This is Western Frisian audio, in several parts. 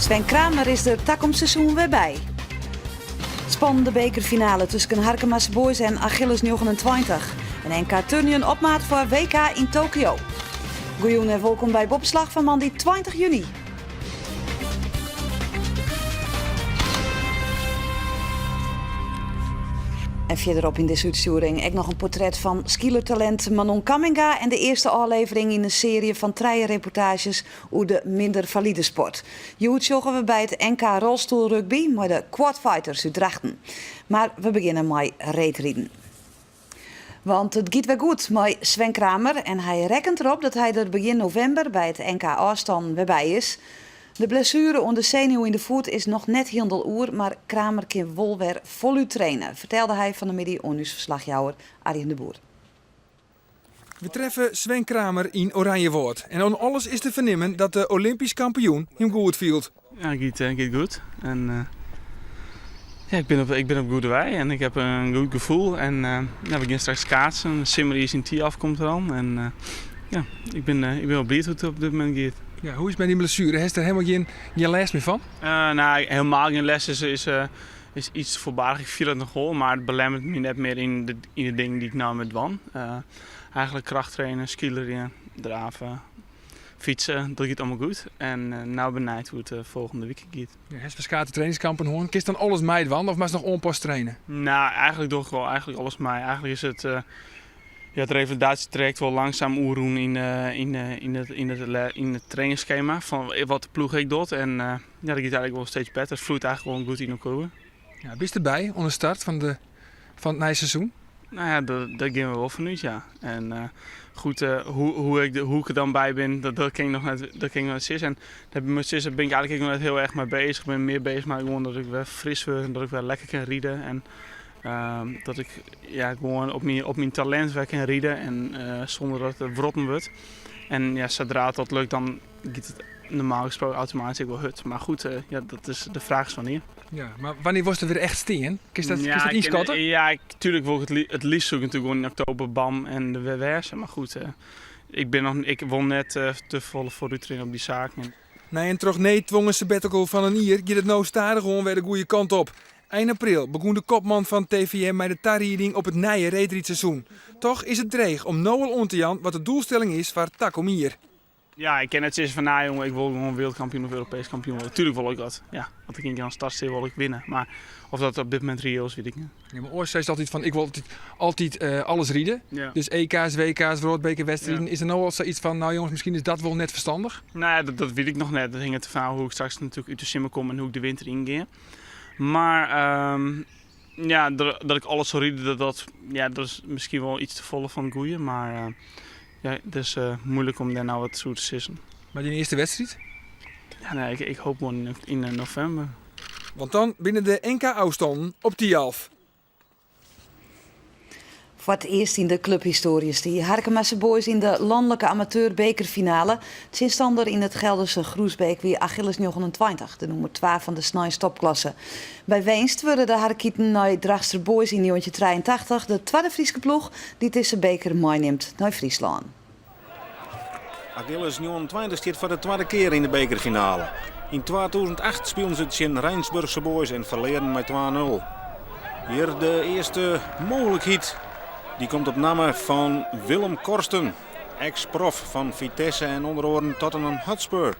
Sven Kramer is der takom seizoen wer by. Spannende bekerfinale tusken Harkemase Boys en Achilles 29. En NK turnjen opmaat foar WK yn Tokio. Goejûn en wolkom by Boppeslach fan moandei 20 juny. En fierderop yn dizze útstjoering ek noch in portret fan skeelertalint Manon Kamminga en de earste ôflevering yn in searje fan trije reportaazjes oer de minder falide sport. Hjoed sjogge we by it NK rolstoelrugby mei de Quadfighters út Drachten. Mar we begjinne mei reedriden. Want it giet wer goed mei Sven Kramer en hy rekkent derop dat hy der begjin novimber by it NK ôfstannen wer by is. De blessuere oan de senuw yn de foet is noch net hielendal oer, mar Kramer kin wol wer folút traine, fertelde hy fan 'e middei oan ús ferslachjouwer Arjen de Boer. We treffe Sven Kramer yn Oranjewâld en oan alles is te fernimmen dat de Olympysk kampioen him goed fielt. Ja, it giet goed. En ja, ik bin op, ik bin op goede wei en ik heb in goed gefoel. En ja, we gean straks kaatsen. Simmer yn Thialf komt deroan. En ja, ik bin wol bliid hoe't it op dit momint giet. Ja, hoe is it mei dyn blessuere? Hast der helemaal gjin lêst mear fan? No, helemaal gjin lêst is iets te foarbarich. Ik fiel it noch wol, mar it belemmert my net mear yn de dingen dy't ik no moat dwaan. Eigenlik krachttrainen, skeelerjen, draven, fytsen, dat giet allemaal goed. En no benijd hoe't it folgjende wike giet. Ja, hast ferskate trainingskampen hân. Kinst dan alles meidwaan of moatst noch oanpast trainen? No, eigenlik doch ik wol eigenlik alles mei. Eigenlik is it ja, it revalidaasjetrajekt wol langsaam oerrûn yn it trainingsskema fan wat de ploech ek docht. En ja, dat giet eigenlik wol steeds better. It floeit eigenlik wol goed yn elkoar oer. Ja, bist derby oan de start fan it nije seizoen? No ja, dêr gean we wol fanút, ja. En goed, hoe ik der dan by bin, dat kin ik noch net, dat kin ik noch net sizze. En dêr moat ik sizze, bin ik eigenlik ek noch net hiel erch mei beuzich. Ik bin mear beuzich mei gewoan dat ik wer fris wurd en dat ik wer lekker kin ride. En dat ik ja, gewoan op myn talint wer kin ride en sûnder dat it wrotten wurdt. En ja, sadra't dat lukt, dan giet it normaal gesproken automatysk ek wol hurd. Mar goed, ja, dat is de fraach is wannear. Ja, mar wannear wolst der wer echt stean? Kinst dat ynskatte? Ja, tuurlijk wol ik it leafst soe ik natuerlik gewoan yn oktober bam en der wer wêze. Mar goed, ik bin noch, ik wol net te folle foarútrinne op dy saken. Nei in troch need twongen sabbatical fan in jier giet it no stadichoan wer de goede kant op. Ein april begûn de kopman fan TVM mei de tarieding op it nije reedrydseizoen. Toch is it dreech om no al oan te jaan wat de doelstelling is foar takom jier. Ja, ik kin net sizze fan no jonge, ik wol gewoan wereldkampioen of Europeesk kampioen wurde. Tuurlijk wol ik dat. Ja, want ik kin oan start stean wol ik winne. Mar of dat op dit momint reëel is, wit ik net. Ja, mar oars seist altyd fan ik wol altyd alles ride. Ja. Dus EK's, WK's, wrâldbekerwedstriden. Ja. Is der no al sayts fan, no jonges, miskien is dat wol net ferstannich? No ja, dat wit ik noch net. Dat hinget derfan ôf hoe ik straks natuerlik út de simmer kom en hoe ik de winter yngean. Mar ja, dat ik alles sil ride, ja, dat is miskien wol iets te folle fan it goede. Mar ja, it is moeilik om dêr no wat oer te sizzen. Mar dyn earste wedstriid? Ja, nee, ik hoop gewoan yn novimber. Want dan binne de NK ôfstannen op Thialf. Foar it earst yn de kluphistoarje stie Harkemase Boys yn de lanlike amateurbekerfinale. Tsjinstanner yn it Gelderse Groesbeek wie Achilles 29, de nûmer twa fan de sneinstopklasse. By winst wurde de Harkiten nei Drachtster Boys yn 1983 de twadde Fryske ploech dy't dizze beker meinimt nei Fryslân. Achilles 29 stiet foar de twadde kear yn de bekerfinale. Yn 2008 spilen se tsjin Rijnsburgse Boys en ferlearen mei 2-0. Hjir de earste mooglikheid. Dy komt op namme fan Willem Korsten, eks-prof fan Vitesse en ûnder oaren Tottenham Hotspur.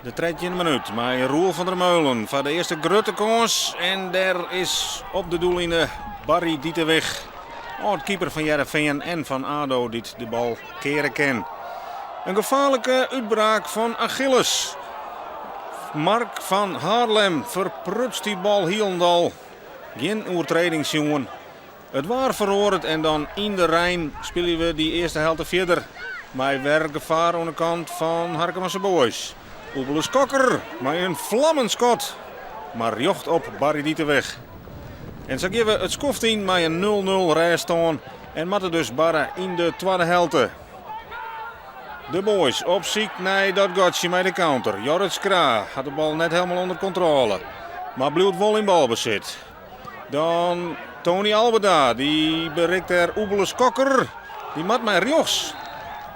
De trettjinde minút mei Roel van der Meulen foar de earste grutte kâns. En dêr is op de doelline Barry Ditewig, âld-keeper fan Hearrenfean en fan ADO, dy't de bal keare kin. In gefaarlike útbraak fan Achilles. Mark van Haarlem ferprutst dy bal hielendal. Gjin oertreding sjoen. It waar feroaret en dan yn de rein spylje we dy earste helte fierder. Mei wer gefaar oan de kant fan Harkemase Boys. Oebele Kokker mei in flammend skot, mar rjocht op Barry Ditewig. En sa gean we it skoft yn mei in 0-0 rêststân en moat it dus barre yn de twadde helte. De Boys op syk nei dat gatsje mei de counter. Jorrit Skra hat de bal net helemaal ûnder kontrôle, mar bliuwt wol yn balbesit. Dan Tony Alberda, dy berikt dêr Oebele Kokker. Dy moat mei rjochts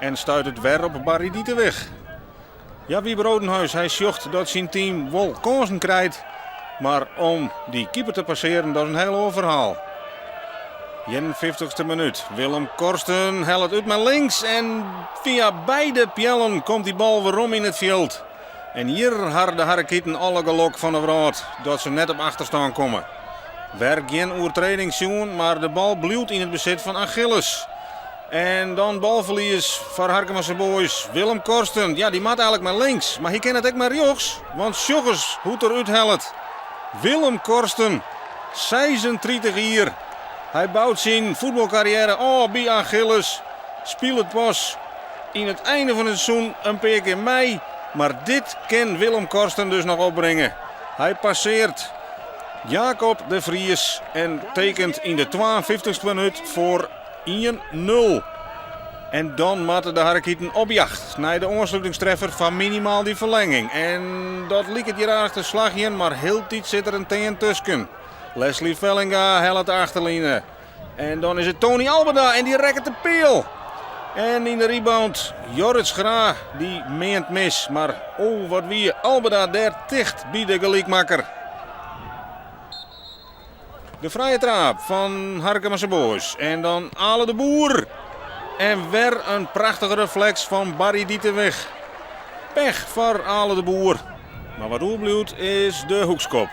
en stuit it wer op Barry Ditewig. Ja, Wiebe Rodenhuis, hy sjocht dat syn team wol kânsen krijt, mar om dy keeper te passearen, dat is in hiel oar ferhaal. 51ste minút, Willem Korsten hellet út mei links en fia beide peallen komt dy bal werom yn it fjild. En hjir ha de Harrekiten alle gelok fan de wrâld dat se net op achterstân komme. Wer gjin oertreding sjoen, mar de bal bliuwt yn it besit fan Achilles. En dan balferlies foar Harkemase Boys. Willem Korsten, ja, dy moat eigenlik mei links, mar hy kin it ek mei rjochts, want sjoch ris hoe't er úthellet. Willem Korsten, 36 jier. Hy bout syn fuotbalkarriêre ôf by Achilles, spilet pas yn it ein fan it seizoen in pear kear mei, mar dit kin Willem Korsten dus noch opbringe. Hy passearret Jacob de Vries en tekenet yn de 52ste minút foar 1-0. En dan moatte de Harrekiten op jacht nei de oanslutingstreffer foar minimaal dy ferlenging. En dat liket hjir aardich te slagjen, mar hieltyd sit der in tean tusken. Leslie Vellinga hellet de achterline. En dan is it Tony Alberda en dy rekket de peal. En yn de rebound Jorrit Schra, dy meant mis. Mar oh, wat wie Alberda dêr ticht by de gelykmakker. De frije traap fan Harkemase Boys. En dan Ale de Boer. En wer in prachtige refleks fan Barry Ditewig. Pech foar Ale de Boer. Mar wat oerbliuwt is de hoekskop.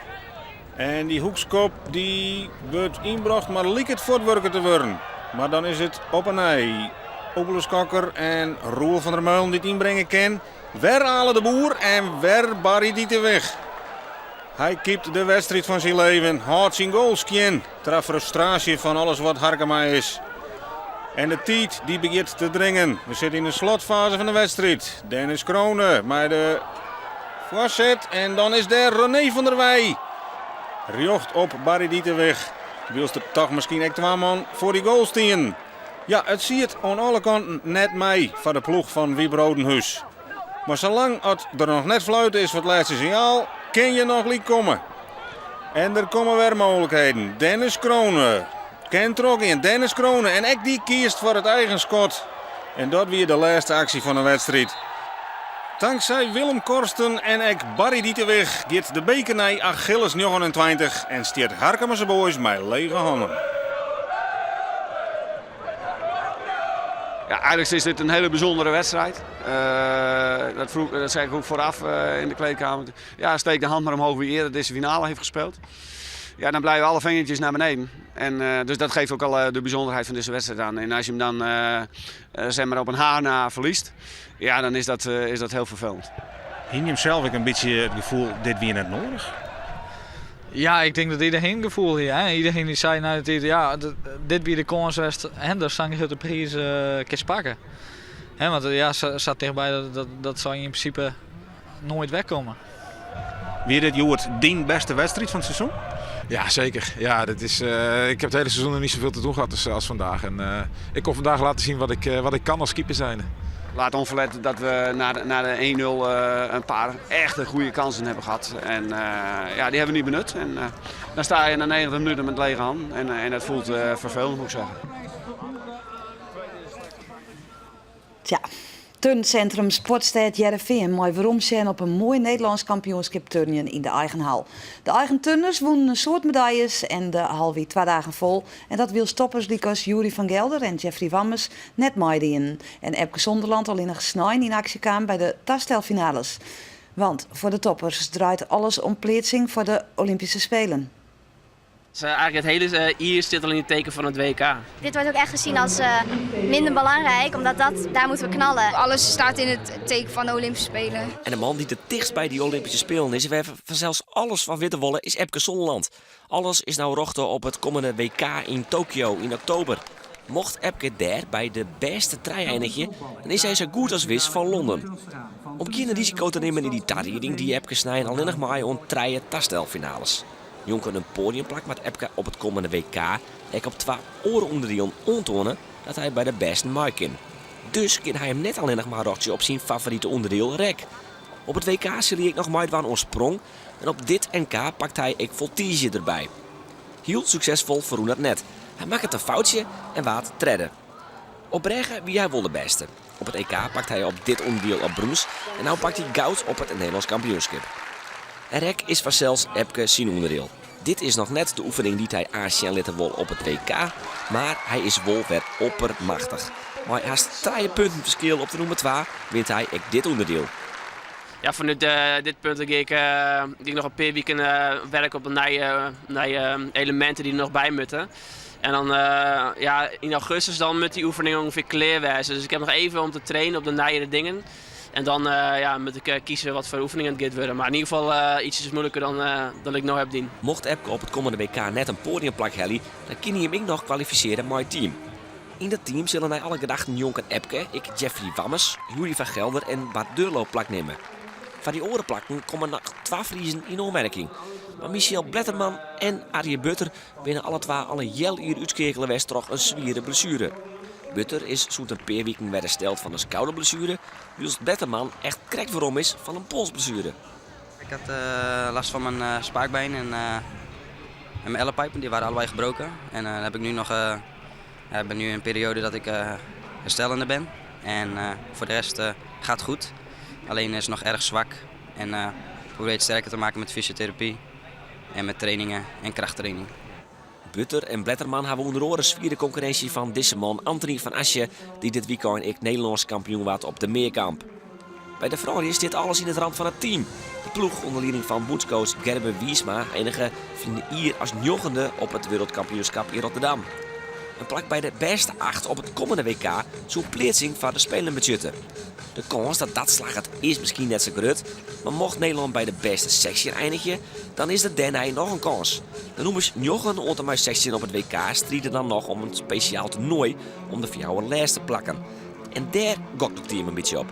En dy hoekskop dy wurdt ynbrocht, mar liket fuortwurke te wurden. Mar dan is it op 'e nij Oebele Skokker en Roel van der Meulen dy't ynbringe kin. Wer Ale de Boer en wer Barry Ditewig. Hy keept de wedstriid fan syn leven, hâldt syn goal skjin, ta frustraasje fan alles wat Harkema is. En de tiid dy begjint te dringen. We sitte yn de slotfaze fan de wedstriid. Dennis Kroone mei de foarset en dan is dêr René van der Weij. Rjocht op Barry Ditewig. Wylst der toch miskien ek twa man foar dy goal stienen. Ja, it siet oan alle kanten net mei foar de ploech fan Wieb Rodenhuis. Mar salang as der noch net fluite is foar it lêste sinjaal, kin je noch lyk komme. En der komme wer mooglikheden. Dennis Kroone kin trochgean. Dennis Kroone en ek dy kiest foar it eigen skot. En dat wie de lêste aksje fan de wedstriid. Tanksij Willem Korsten en ek Barry Ditewig giet de beker nei Achilles 29 en stiet Harkemase Boys mei lege hannen. Ja, eigenlijk is dit een hele bijzondere wedstrijd. Dat, vroeg, dat zei ik ook vooraf in de kleedkamer. Ja, steek de hand maar omhoog wie eerder deze finale heeft gespeeld. Ja, dan blijven alle vingertjes naar beneden. En, dus dat geeft ook al de bijzonderheid van deze wedstrijd aan. En als je hem dan zeg maar op een haar na verliest, ja, dan is dat heel vervelend. Hiene jim sels ek in bytsje it gefoel, dit wie net nedich? Ja, ik tink dat iderien it gefoel hie. Hè? Iderien dy sei nei de tiid, ja, dit wie de kâns west, hè, dat sa'n grutte priis kinst pakke. Hè, want ja, sa tichtby, dat soe yn prinsipe noait wegkomme. Wie dit hjoed dyn bêste wedstriid fan it seizoen? Ja, zeker. Ja, ik heb het hele seizoen nog niet zoveel te doen gehad als vandaag. En ik kon vandaag laten zien wat ik kan als keeper zijn. Laat onverlet dat we na de 1-0 een paar echte goede kansen hebben gehad. En ja, die hebben we niet benut. En dan sta je na 90 minuten met lege hand. En dat voelt vervelend, moet ik zeggen. Tja, Turncentrum Sportstêd Hearrenfean mei weromsjen op in moai Nederlânsk kampioenskip turnjen yn de eigen hal. De eigen turners wûnen in soad medaljes en de hal wie 2 dagen fol. En dat wylst toppers lykas Yuri van Gelder en Jeffrey Wammes net meidienen. En Epke Zonderland allinnich snein yn aksje kaam by de tastelfinales. Want foar de toppers draait alles om pleatsing foar de Olympyske Spelen. Dus eigenlijk het hele jier stiet al yn it teken fan it WK. Dit wordt ook echt gezien als minder belangrijk, omdat daar moeten we knallen. Alles staat in het teken van de Olympische Spelen. En de man dy't it tichtst by dy Olympyske Spelen is, wêr't we fansels alles fan witte wolle, is Epke Zonderland. Alles is no rjochte op it kommende WK yn Tokio yn oktober. Mocht Epke dêr by de bêste trije einigje, dan is hy sa goed as wis fan Londen. Om gjin risiko te nimmen yn dy tarieding die Epke snein allinnich mei oan trije tastelfinales. Njonken in poadiumplak moat Epke op it kommende WK ek op twa oare ûnderdielen oantoane dat hy by de bêsten mei kin. Dus kin hy him net allinnich mar rjochtsje op syn favorite ûnderdiel rek. Op it WK sil hy ek noch meidwaan oan sprong en op dit NK pakt hy ek voltiizje derby. Hiel suksesfol ferrûn dat net. Hy makket in foutsje en waard tredde. Op brêge wie hy wol de bêste. Op it EK pakt hy op dit ûnderdiel al brûns en no pakt hy goud op it Nederlânsk kampioenskip. En rek is fansels Epke syn ûnderdiel. Dit is noch net de oefening dy't hy oansjen litte wol op it WK, mar hy is wol wer oppermachtich. Mei hast trije punten ferskil op de nûmer twa wint hy ek dit ûnderdiel. Ja, fanút dit punt gean ik, gean ik noch in pear wiken werke op de nije, nije eleminten dy't der noch by moatte. En dan ja, yn augustus dan moat dy oefening ûngefear klear wêze. Dus ik ha noch even om te trainen op de nijere dingen. En dan ja, moat ik kieze wat foar oefeningen it giet wurde. Mar yn ieder gefal ietsjes muoiliker dan, dan ik no ha dien. Mocht Epke op it kommende WK net in poadiumplak helje, dan kin hy him ek noch kwalifisearje mei it team. Yn dat team sille nei alle gedachten njonken Epke ek Jeffrey Wammes, Yuri van Gelder en Bart Deurloo plaknimme. Foar dy oare plakken komme noch twa Friezen yn oanmerking. Mar Michel Bletterman en Arjen Butter binne alle twa al in healjier útskeakele west troch in swiere blessuere. Butter is sûnt in pear wiken wer hersteld fan in skouderblessuere, wylst Bletterman echt krekt werom is fan in polsblessuere. Ik had last van mijn spaakbeen en, en mijn ellepijpen, die waren allebei gebroken. En dan heb ik nu nog, ja, ik ben nu in een periode dat ik herstellende ben. En voor de rest gaat het goed. Alleen is het nog erg zwak en probeer het sterker te maken met fysiotherapie. En met trainingen en krachttraining. Butter en Bletterman hawwe ûnder oare swiere konkurrinsje fan dizze man Anthony van Assche, dy't dit wykein ek Nederlânsk kampioen waard op de mearkamp. By de froulju stiet alles yn it ramt fan it team. De ploech ûnder lieding fan bûnscoach Gerben Wiersma einige ferline jier as njoggende op it wereldkampioenskap yn Rotterdam. In plak by de bêste acht op it kommende WK soe pleatsing foar de Spelen betsjutte. De kâns dat dat slagget is miskien net sa grut, mar mocht Nederlân by de bêste 16 einigje, dan is der dêrnei noch in kâns. De nûmers njoggen oant en mei 16 op it WK stride dan noch om in spesjaal toernoai om de fjouwer lêste plakken. En dêr gokt it team in bytsje op.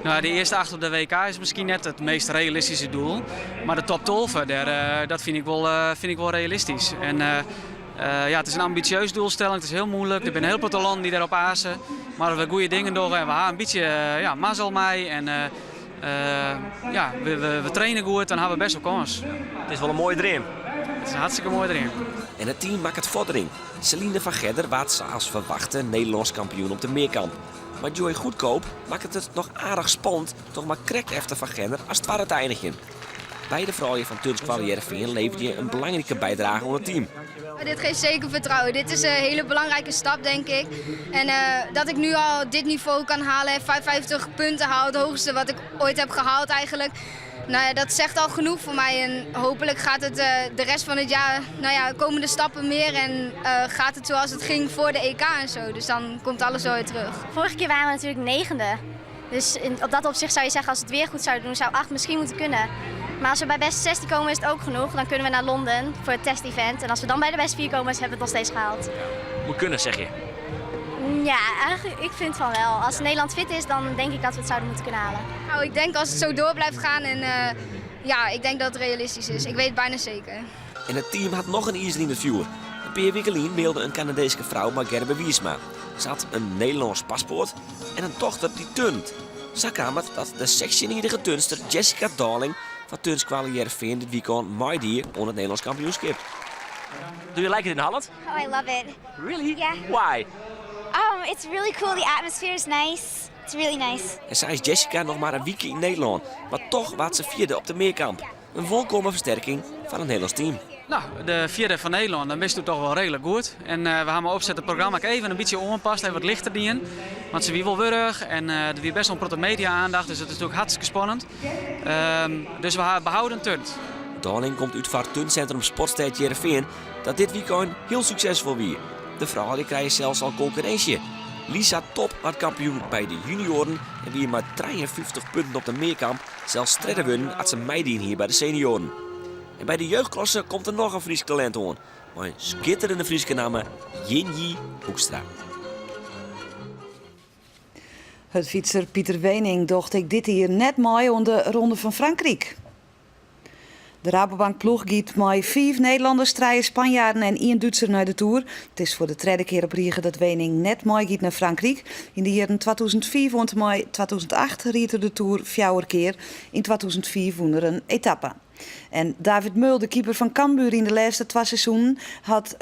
Nou, de earste acht op de WK is miskien net it meast realistyske doel, mar de top 12, dêr, eh, dat fyn ik wol, eh, fyn ik wol realistysk. En, eh, ja, it is in ambitieus doelstelling, it is hiel muoilik. Der binne hiel protte lannen dy't dêrop aze. Mar as we goede dingen dogge en we ha in bytsje ja, mazzel mei en ja, we, we, we traine goed, dan ha we best wol kâns. It is wol in moaie dream. It is in hartstikke moaie dream. En it team makket foardering. Celine van Gerder waard sa as ferwachte Nederlânsk kampioen op de mearkamp. Mar Joy Goedkoop makket it noch aardich spannend troch mar krekt efter Van Gerder as twadde te einigjen. Beide froulju fan Turnskoalle Hearrenfean leverje in belangrike bydrage oan it team. Dit geeft zeker vertrouwen. Dit is een hele belangrijke stap, denk ik. En uh, dat ik nu al dit niveau kan halen, 55 punten haal, het hoogste wat ik ooit heb gehaald eigenlijk. Nou ja, dat zegt al genoeg voor mij. En hopelijk gaat het uh, de rest van het jaar, nou ja, komen de stappen meer en uh, gaat het zoals het ging voor de EK en zo. Dus dan komt alles zo weer terug. Vorige keer waren we natuurlijk negende. Dus in, op dat opzicht zou je zeggen, als we het weer goed zouden doen, zou 8 misschien moeten kunnen. Maar als we bij beste 16 komen, is het ook genoeg. Dan kunnen we naar Londen voor het testevent. En als we dan bij de beste 4 komen, hebben we het nog steeds gehaald. Moet kunnen, zeg je? Ja, eigenlijk, ik vind van wel. Als Nederland fit is, dan denk ik dat we het zouden moeten kunnen halen. Nou, ik denk als het zo door blijft gaan en uh, ja, ik denk dat het realistisch is. Ik weet het bijna zeker. En it team hat noch in izer yn it fjoer. In pear wiken lyn mailde in Kanadeeske frou mei Gerben Wiersma. Se hat in Nederlânsk paspoart en in dochter dy't turnt. Sa kaam it dat de sechstjinjierrige turnster Jessica Darling fan Turnskoalle Hearrenfean dit wykein meidie oan it Nederlânsk kampioenskip. Do you like it in Holland? Oh, I love it. Really? Yeah. Why? It's really cool. The atmosphere is nice. It's really nice. En sa is Jessica noch mar in wike yn Nederlân, mar toch waard se fjirde op de mearkamp. In wolkomme fersterking fan it Nederlânsk team. Nou, de fjirde fan Nederlân, dan bist toch wol reedlik goed. En uh, we hawwe opset it programma even in bytsje oanpast, even wat lichter dien. Want se wie wol wurch en uh, der wie best wol in protte media-oandacht, dus it is natuerlik hartstikke spannend. Um, dus we hawwe behouden turnd. Darling komt út foar turnsintrum Sportstêd Hearrenfean, dat dit wykein hiel suksesfol wie. De froulju krije sels al konkurrinsje. Lisa Top waard kampioen by de junioaren en wie mei 53 punten op de mearkamp sels tredde wurden as se meidien hie by de senioaren. En by de jeugdklasse komt der noch in Frysk talint oan, mei in skitterende Fryske namme Jinji Hoekstra. Hurdfytser Pieter Weening docht ek dit jier net mei oan de Ronde fan Frankryk. De Rabobankploech giet mei fiif Nederlanners, trije Spanjaarden en ien Dútser nei de Tour. It is foar de tredde kear op rige dat Weening net meigiet nei Frankryk. Yn de jierren 2005 oant en mei 2008 ried er de Tour fjouwer kear. Yn 2005 wûn er in etappe. En David Mul, de keeper fan Cambuur yn de lêste twa seizoenen, hat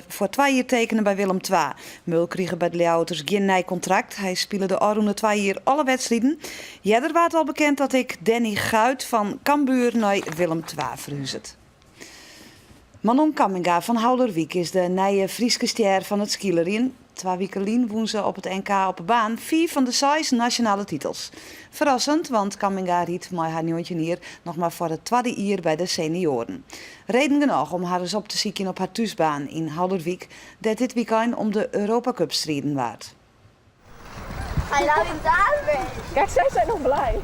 foar twa jier tekene by Willem II. Mul krige by de Ljouwerters gjin nij kontrakt. Hy spile de ôfrûne twa jier alle wedstriden. Earder waard al bekend dat ek Danny Guijt fan Cambuur nei Willem II ferhuzet. Manon Kamminga fan Haulerwyk is de nije Fryske stjer fan it skeelerjen. Twa wiken lyn wûn se op it NK op 'e baan fiif fan de seis nasjonale titels. Ferrassend, want Kamminga rydt mei har 19 jier noch mar foar it twadde jier by de senioaren. Reden genôch om har ris op te sykjen op har thúsbaan yn Haulerwyk, dêr't dit wykein om de Europa Cup striden waard. I love David. Kijk, zij zijn nog blij.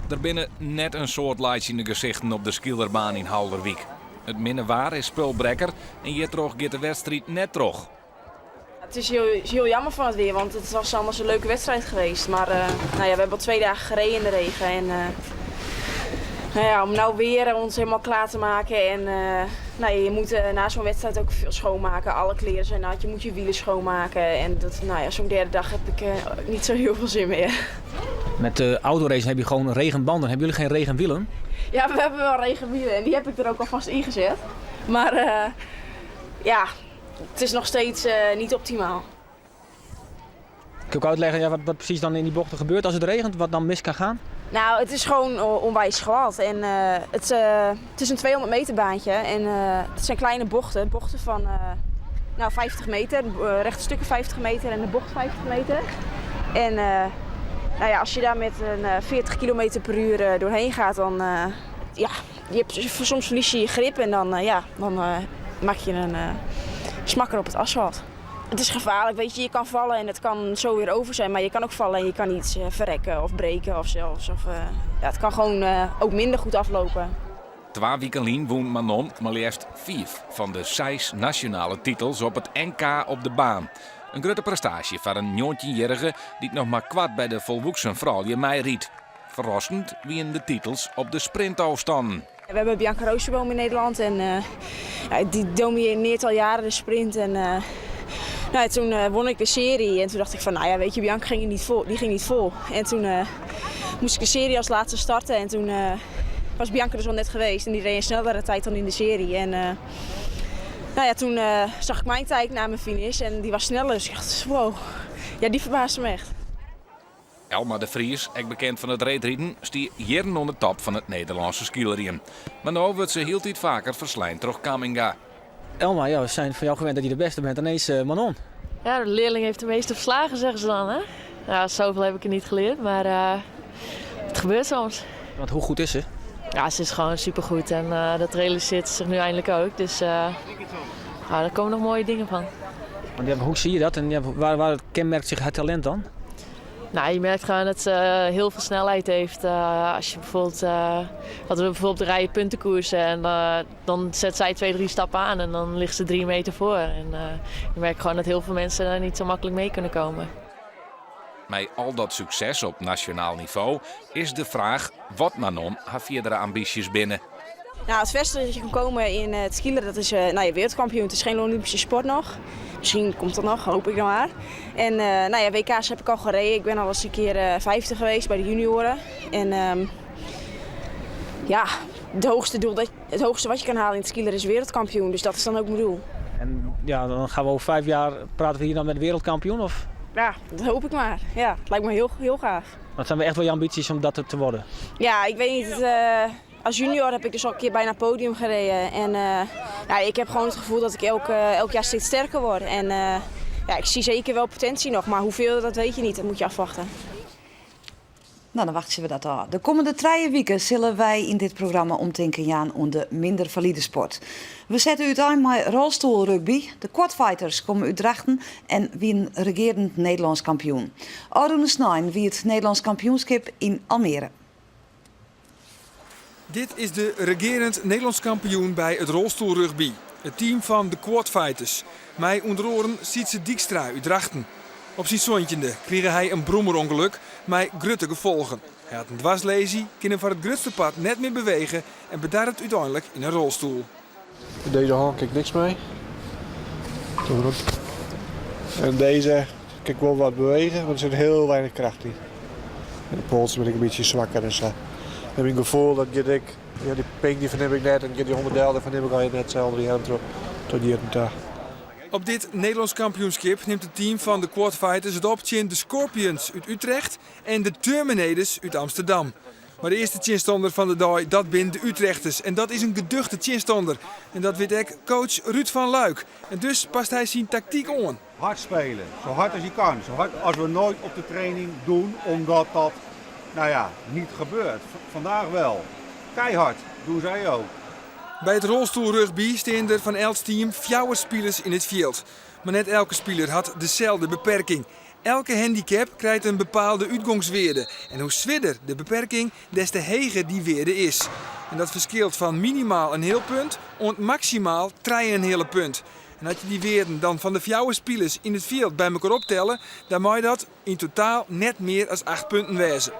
Der binne net in soad laitsjende gesichten op de skeelerbaan yn Haulerwyk. It minne waar is spulbrekker en hjirtroch giet de wedstriid net troch. Het is heel, heel jammer van het weer, want het was anders een leuke wedstrijd geweest. Maar uh, nou ja, we hebben al twee dagen gereden in de regen. En uh, nou ja, om nou weer ons helemaal klaar te maken. En uh, nou ja, je moet na zo'n wedstrijd ook veel schoonmaken. Alle kleren zijn nat, je moet je wielen schoonmaken. En dat, nou ja, zo'n derde dag heb ik niet zo heel veel zin meer. Met de autorace heb je gewoon regenbanden. Hebben jullie geen regenwielen? Ja, we hebben wel regenwielen en die heb ik er ook alvast ingezet. Maar uh, ja, het is nog steeds uh, niet optimaal. Kun je ook uitleggen ja, wat, wat precies dan in die bochten gebeurt als het regent? Wat dan mis kan gaan? Nou, het is gewoon onwijs glad. En uh, het, uh, het is een 200 meter baantje. En uh, het zijn kleine bochten. Bochten van nou, 50 meter. Rechte stukken 50 meter en de bocht 50 meter. En nou ja, als je daar met een 40 km per uur doorheen gaat, dan ja, je hebt, soms verlies je je grip en dan, ja, dan maak je een smakker op het asfalt. Het is gevaarlijk, weet je, je kan vallen en het kan zo weer over zijn, maar je kan ook vallen en je kan iets verrekken of breken of zelfs. Of, ja, het kan gewoon ook minder goed aflopen. Twa wiken lyn wûn Manon mar leafst fiif fan de seis nasjonale titels op it NK op de baan. In grutte prestaasje foar in njoggentjinjierrige dy't noch mar koart by de folwoeksen froulju meirydt. Ferrassend wienen de titels op de sprintôfstannen. We hebben Bianca Roosenboom in Nederland en uh, ja, die domineert al jaren de sprint. En, uh, nou, toen uh, won ik de serie en toen dacht ik van, nou ja, weet je, Bianca ging niet vol, die ging niet vol. En toen moest ik de serie als laatste starten en toen was Bianca dus al net geweest en die reed een snellere tijd dan in de serie. En nou ja, toen zag ik mijn tijd na mijn finish en die was sneller, dus ik dacht, wow, ja, die verbaasde me echt. Elma de Vries, ek bekend fan it reedriden, stie jierren oan de top fan it Nederlânske skeelerjen. Mar no wurdt se hieltyd faker ferslein troch Kamminga. Elma, ja, we zijn van jou gewend dat je de beste bent. Ineens uh, Manon. Ja, de leerling heeft de meeste verslagen, zeggen ze dan. Hè? Ja, zoveel heb ik er niet geleerd, maar uh, het gebeurt soms. Want hoe goed is ze? Ja, ze is gewoon supergoed en uh, dat realiseert ze zich nu eindelijk ook. Dus ja, daar komen nog mooie dingen van. Want, ja, hoe zie je dat en ja, waar, waar kenmerkt zich haar talent dan? Nou, je merkt gewoon dat ze heel veel snelheid heeft. Uh, als je bijvoorbeeld, uh, wat we bijvoorbeeld rijden puntenkoersen en uh, dan zet zij twee, drie stappen aan en dan ligt ze drie meter voor. En je merkt gewoon dat heel veel mensen daar niet zo makkelijk mee kunnen komen. Mei al dat sukses op nasjonaal nivo is de fraach wat Manon har fierdere ambysjes binne. Nou, het verste dat je kan komen in het skeeleren, dat is nou ja, wereldkampioen. Het is geen Olympische sport nog. Misschien komt dat nog, hoop ik dan maar. En uh, nou ja, WK's heb ik al gereden. Ik ben al eens een keer uh, vijfde geweest bij de junioren. En um, ja, het hoogste, doel dat, het hoogste wat je kan halen in het skeeleren is wereldkampioen. Dus dat is dan ook mijn doel. En ja, dan gaan we over vijf jaar praten we hier dan met wereldkampioen? Of? Ja, dat hoop ik maar. Ja, het lijkt me heel, heel gaaf. Wat zijn we echt wel je ambities om dat te worden? Ja, ik weet niet. Het, uh, als junior heb ik dus al een keer bijna podium gereden. En uh, ja, ik heb gewoon het gevoel dat ik elk, elk jaar steeds sterker word. En uh, ja, ik zie zeker wel potentie nog, maar hoeveel dat weet je niet. Dat moet je afwachten. Nou, dan wachtsje we dat ôf. De kommende trije wiken sille wy yn dit programma omtinken jaan oan de minder falide sport. We sette útein mei rolstoelrugby. De Quadfighters komme út Drachten en wienen regearend Nederlânsk kampioen. Ofrûne snein wie it Nederlânsk kampioenskip yn Almere. Dit is de regearend Nederlânsk kampioen by it rolstoelrugby. It team fan de Quadfighters. Mei ûnder oaren Sietse Dykstra út Drachten. Op syn santjinde krige hy in brommerûngelok mei grutte gefolgen. Hy hat in dwarslaesie, kin him foar it grutste part net mear bewege en bedarret úteinlik yn in rolstoel. Deze hân kin ik niks mei. En deze kin ik wol wat bewege, mar der sit hiel weinich kracht yn. En de pols bin ik in bytsje swakker en sa. En myn gefoel, dat giet ek, ja, dy pink dy fernim ik net en giet dy ûnderdel, dat fernim ik allegear net sels dy earm troch tot hjir ta. Op dit Nederlânsk kampioenskip nimt it team fan de Quadfighters it op tsjin de Scorpions út Utrecht en de Terminators út Amsterdam. Mar de earste tsjinstanner fan de dei, dat binne de Utrechters. En dat is in geduchte tsjinstanner. En dat wit ek coach Ruud van Luik. En dus past hy syn taktyk oan. Hard spelen, zo hard als je kan. Zo hard als we nooit op de training doen, omdat dat nou ja, niet gebeurt. Vandaag wel. Keihard, doen zij ook. By it rolstoelrugby stean der fan elts team fjouwer spilers yn it fjild. Mar net elke spiler hat deselde beperking. Elke handicap krijt in bepaalde útgongswearde en hoe swierder de beperking, des te heger dy wearde is. En dat ferskilt fan minimaal in heal punt oant maksimaal trije-en-in-heale punt. En as je dy wearden dan fan de fjouwer spilers yn it fjild by mekoar optelle, dan mei dat yn totaal net mear as acht punten wêze.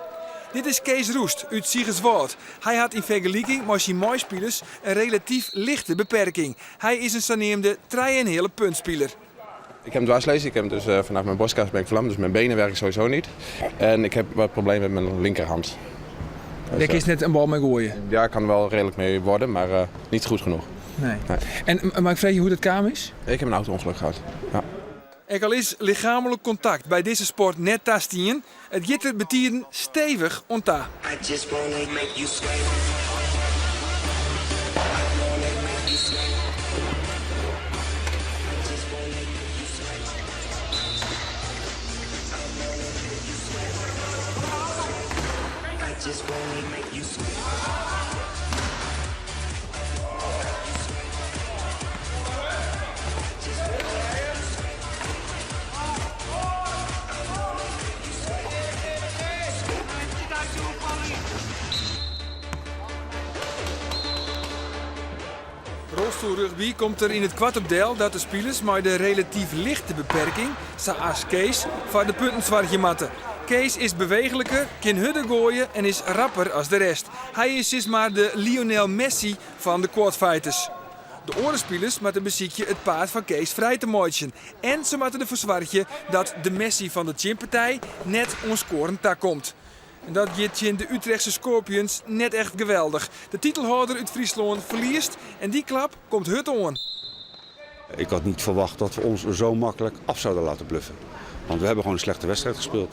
Dit is Kees Roest út Sigerswâld. Hy hat yn fergeliking mei syn meispilers in relatyf lichte beperking. Hy is in saneamde trije-en-in-heale puntspiler. Ik heb een dwarslaesie. Ik heb dus vanaf mijn borstkas ben ik verlamd, dus mijn benen werken sowieso niet. En ik heb wat problemen met mijn linkerhand. Dêr kinst net in bal mei goaie? Ja, ik kan er wel redelijk mee worden, maar niet goed genoeg. Nee. Nee. En mag ik freegje hoe't dat kaam is? Ik heb een auto-ongeluk gehad. Ja. Ek al is lichaamlik kontakt by dizze sport net tastien, it giet der betiden stevich oan ta. I just wanna make you sweat. Rolstoelrugby komt der yn it koart op del dat de spilers mei de relatyf lichte beperking, sa as Kees, foar de punten soargje moatte. Kees is beweechliker, kin hurder goaie en is rapper as de rest. Hy is sis mar de Lionel Messi fan de quadfighters. De oare spilers moatte besykje it paad foar Kees frij te meitsjen en se moatte derfoar soargje dat de Messi fan de tsjinpartij net oan skoaren takomt. En dat giet tsjin de Utrechtse Scorpions net echt geweldich. De titelhâlder út Fryslân ferliest en dy klap komt hurd oan. Ik had niet verwacht dat we ons zo makkelijk af zouden laten bluffen. Want we hebben gewoon een slechte wedstrijd gespeeld.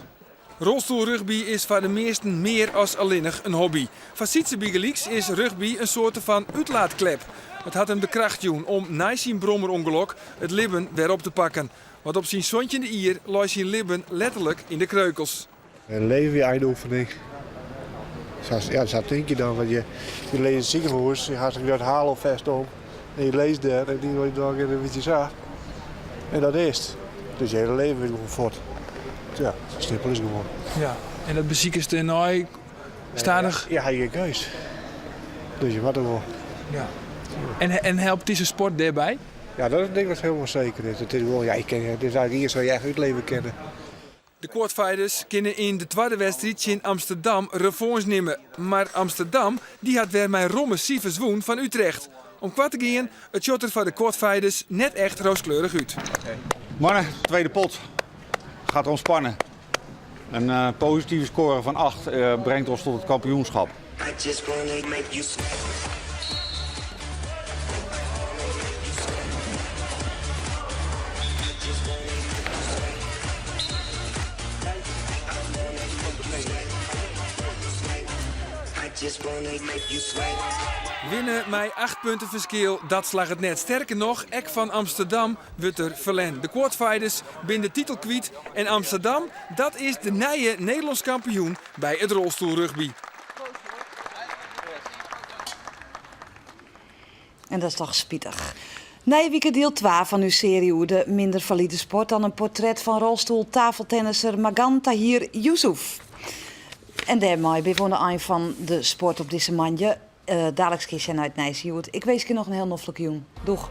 Rolstoelrugby is foar de measten mear as allinnich in hobby. Foar Sytse bygelyks is rugby in soarte fan útlaatklep. It hat him de kracht jûn om nei syn brommerûngelok it libben wer op te pakken. Want op syn santjinde jier lei syn libben letterlik yn de kreukels. En leven wie einoefening. Sa, ja, sa tink je dan, want je, je lizze yn it sikehûs, je ha dat halo fêst om en je lizze dêr en dy dan in bytsje sa. En dat is it. Dus je hiele leven is gewoan fuort. Ja, sa simpel is it gewoan. Ja, en dat besikest dêrnei stadich? Ja, ha je gjin keus. Dus je moatte wol. Ja. En, en helpt dizze sport dêrby? Ja, dat is it ding wat hielendal seker is. It is gewoan, ja, je kinne, it is eigentlik iennichste wat je echt útleve kinne. De Quadfighters kinne yn de twadde wedstriid tsjin Amsterdam revâns nimme. Mar Amsterdam dy hat wer mei romme sifers wûn fan Utrecht. Om koart te gean, it sjocht der foar de Quadfighters net echt rooskleurich út. Mannen, tweede pot gaat ontspannen. Een eh, positieve score van 8 eh, brengt ons tot het kampioenschap. I just wanna make you sweat. Winne mei 8 punten ferskil, dat slagget net. Sterker noch, ek fan Amsterdam wurdt der ferlern. De Quadfighters binne de titel kwyt en Amsterdam, dat is de nije Nederlânsk kampioen by it rolstoelrugby. En dat is toch spitich. Nije wike diel 2 fan ús searje oer de minder falide sport. Dan in portret fan rolstoel-tafeltennisser Magan Tahir Yusuf. En dêrmei binne we oan de ein fan de sport op dizze moandei. Uh, daliks kinst sjen nei it nijs hjoed. Ik winskje noch in hiel noflike jûn. Doeg!